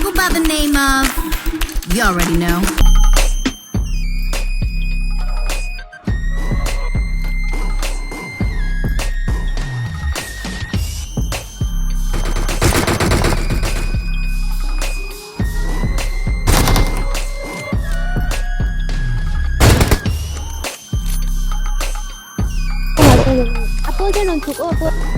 I go by the name of. You already know. A pawl te rawn chhuk aw.